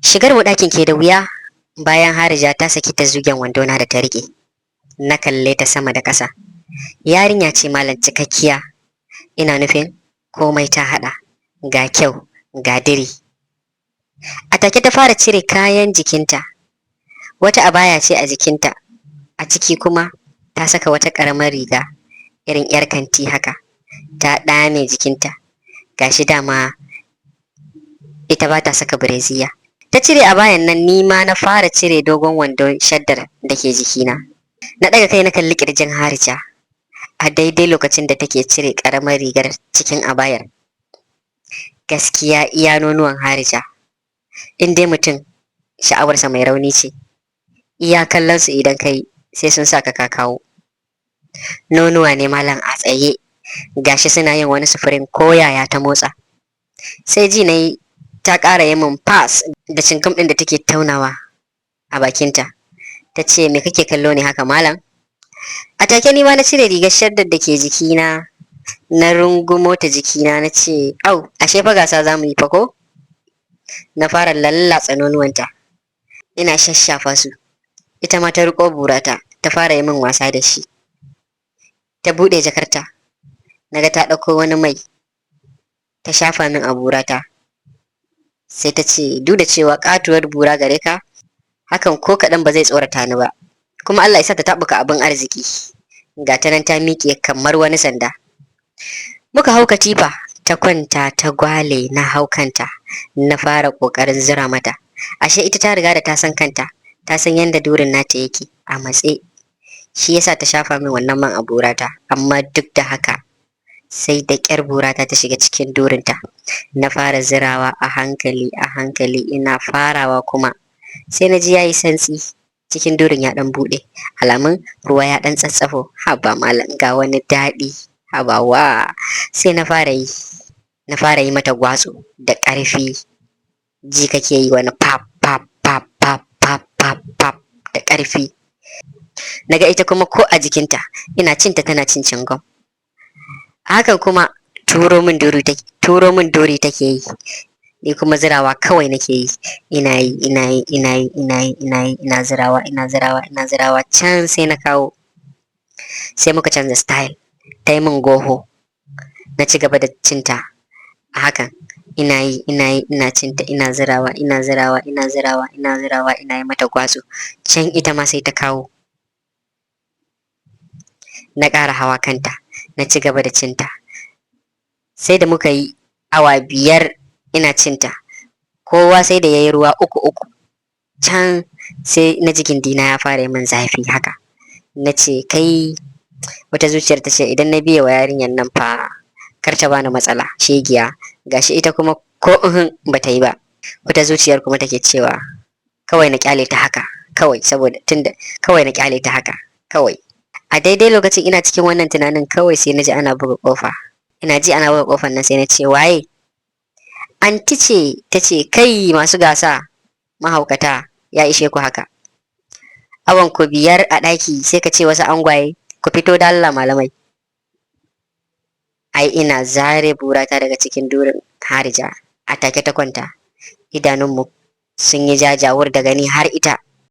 Shigar mu ɗakin ke da wuya, bayan Harija ta saki ta zugen wandona da ta riƙe. Na kalle ta sama da ƙasa. Yarinya ce malam, cikakkiya. Ina nufin komai ta haɗa, ga kyau, ga diri. A take ta fara cire kayan jikinta. Wata abaya ce a jikinta, a ciki kuma ta saka wata ƙaramar riga irin 'yar kanti haka, ta ɗame jikinta. Gashi dama ita ba ta saka brassiere. Ta cire abayan nan, ni ma na fara cire dogon wandon shaddar da ke jikina. Na ɗaga kai na kalli ƙirjin Harija a daidai lokacin da take cire ƙaramar rigar cikin abayar. Gaskiya iya nonuwan Harija, in dai mutum sha'awarsa mai rauni ce, iya kallon su idan kai sai sun sa ka kawo. Nonuwa ne malam a tsaye, gashi suna yin wani sufurin ko yaya ta motsa. Sai ji na yi ta ƙara yi min pass da chewing gum ɗin da take taunawa a bakinta. Ta ce, "Me kake kallo ne haka, malam?" A take ni ma na cire rigar shaddar da ke jikina, na rungumo ta jikina, na ce, "Au, ashe fa gasa za mu yi fa ko?" Na fara lallatsa nonuwanta ina shashafa su. Ita ma ta riƙo burata ta fara yi min wasa da shi. Ta buɗe jakarta, naga ta ɗauko wani mai, ta shafa min a burata. Sai ta ce, "Duk da cewa katuwar bura gare ka, hakan ko kaɗan ba zai tsorata ni ba, kuma Allah ya sa ta taɓuka abin arziki." Ga ta nan ta miƙe kamar wani sanda. Muka hau katifa, ta kwanta ta gwale, na hau kanta na fara ƙoƙarin zura mata. Ashe ita ta riga da ta san kanta, ta san yadda durin nata yake a matse, shi yasa ta shafa min wannan man a burata. Amma duk da haka sai da ƙyar burata ta shiga cikin durinta. Na fara zirawa a hankali a hankali, ina farawa kuma sai na ji yayi santsi, cikin durin ya ɗan buɗe, alamun ruwa ya ɗan tsatsafo. Haba malam, ga wani daɗi, haba wa! Sai na fara yi mata gwatso da ƙarfi. Ji kake yi wani pap pap pap pap pap pap pap da ƙarfi. Naga ita kuma ko a jikinta, ina cinta tana cin chewing gum. Hakan kuma turo min duri take yi, ni kuma zirawa kawai nake yi. Ina yi, ina yi, ina yi, ina yi, ina yi, ina zirawa, ina zirawa, ina zirawa. Can sai na kawo, sai muka canza style. Ta yi min goho, na ci gaba da cinta a hakan. Ina yi, ina yi, ina cinta, ina zirawa, ina zirawa, ina zirawa, ina zirawa, ina yi mata gwatso. Can ita ma sai ta kawo, na ƙara hawa kanta, na ci gaba da cinta. Sai da muka yi awa 5 ina cinta, kowa sai da ya yi ruwa uku uku. Can sai na jikin dina ya fara yi min zafi haka. Na ce, "Kai." Wata zuciyar ta ce, "Idan na biye wa yarinyar nan fa, kar ta bani matsala, shegiya." Gashi ita kuma ko uhun bata yi ba. Wata zuciyar kuma take cewa kawai na kyale ta haka kawai, saboda tunda kawai na kyale ta haka kawai. A daidai lokacin ina cikin wannan tunanin, kawai sai na ji ana buga kofa. Ina ji ana buga kofar nan, sai na ce, "Waye?" Anti ce. Ta ce, "Kai masu gasa, mahaukata, ya ishe ku haka. Awan ku 5 a ɗaki sai ka ce wasu angwaye. Ku fito da Allah, malamai." Ai ina zare burata daga cikin durin Harija, a take ta kwanta. Idanunmu sun yi jajawur da gani har ita.